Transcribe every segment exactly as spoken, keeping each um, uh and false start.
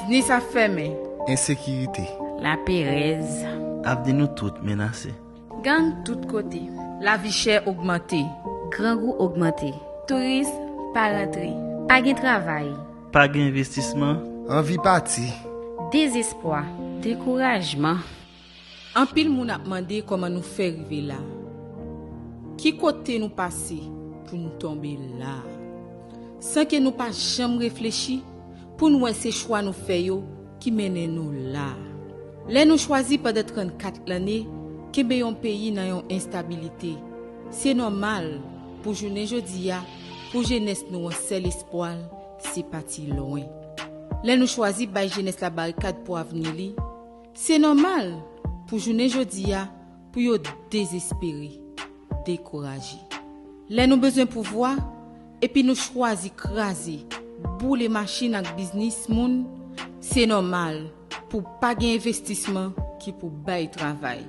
Biznis ap fèmen. Ensekirite. Laperèz. Avni nou tout menase. Gang tout kote. Lavi chè ogmante. Grangou ogmante. Touris pa rantre. Pa gen travay. Pa gen envestisman. Anvi pati. Dezespwa. Dekourajman. Anpil moun ap mande kòman nou fè rive la. Ki kote nou pase pou nou tonbe la? San ke nou pa janm reflechi pou n wè se chwa nou fè yo ki mennen nou la. Lè nou chwazi pandan trannkat lanne kenbe yon peyi nan yon enstabilite, se nòmal pou jounen jodi a, pou jenès nou an sèl espwa l se pati lwen. Lè nou chwazi bay jenès la barikad pou avni li, se nòmal pou jounen jodi a pou yo dezespere, dekouraje. Lè nou bezwen pouvwa epi nou chwazi kraze, boule machin ak biznis moun, se nòmal pou pa gen envestisman ki pou bay travay.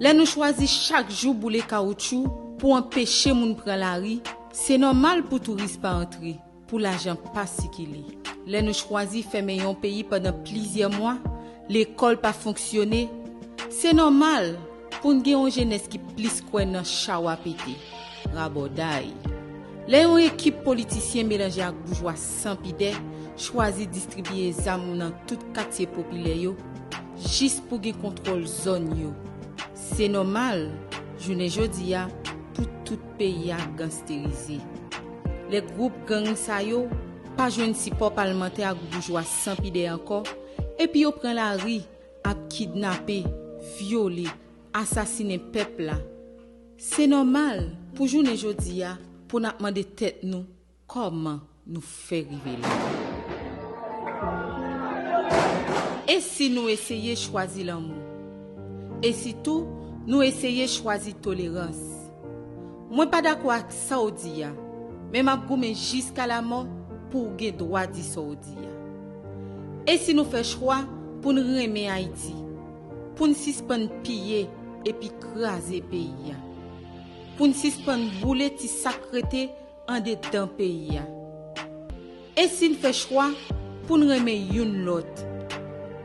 Lè nou chwazi chak jou boule kawoutchou pou anpeche moun pran lari, se nòmal pou touris pa antre, pou lajan pa sikile. Lè nou chwazi fèmen yon peyi pandan plizyè mwa, lekòl pa fonksyone, se nòmal pou n gen yon jenès ki plis kwè nan chawa pete, rabòday. Lè yon ekip politisyen melanje ak boujwa san pidè chwazi distribiye zam nan tout katye popilè yo jis pou gen kontwòl zòn yo, se nòmal jounen jodi a pou tout peyi a gansterize. Lè gwoup gang sa yo pa jwenn sipò palmantè ak boujwa san pidè ankò, epi yo pran lari ap kidnape, vyole, asasinen pèp la. Se nòmal pou jounen jodi a pou n ap mande tèt nou kòman nou fè rive la. E si nou eseye chwazi lanmou? E si tou nou eseye chwazi tolerans? Mwen pa dakò ak sa w di a, men m ap goumen jiska lamò pou w gen dwa di sa w di a. E si nou fè chwa pou n renmen Ayiti, pou n sispann piye epi kraze peyi a, pou n sispann boule ti sa k rete andedan peyi a? E si n fè chwa pou n renmen youn lòt,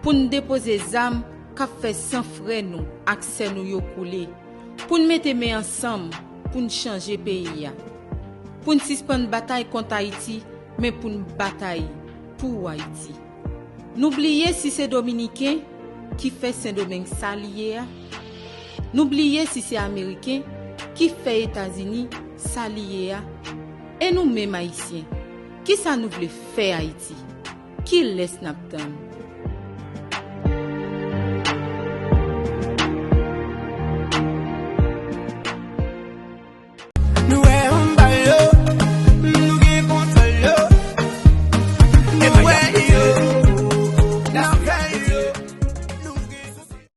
pou n depoze zam k ap fè san frè nou ak sè nou yo koule, pou n mete men ansanm pou n chanje peyi a, pou n sispann batay kont Ayiti, men pou n batay pou Ayiti? Nou bliye si se Dominiken ki fè Sendomeng sa li ye a? Nou bliye si se Ameriken ki fè Etazini sa li ye a? E nou menm Ayisyen, kisa nou vle fè Ayiti? Kilès n ap tann?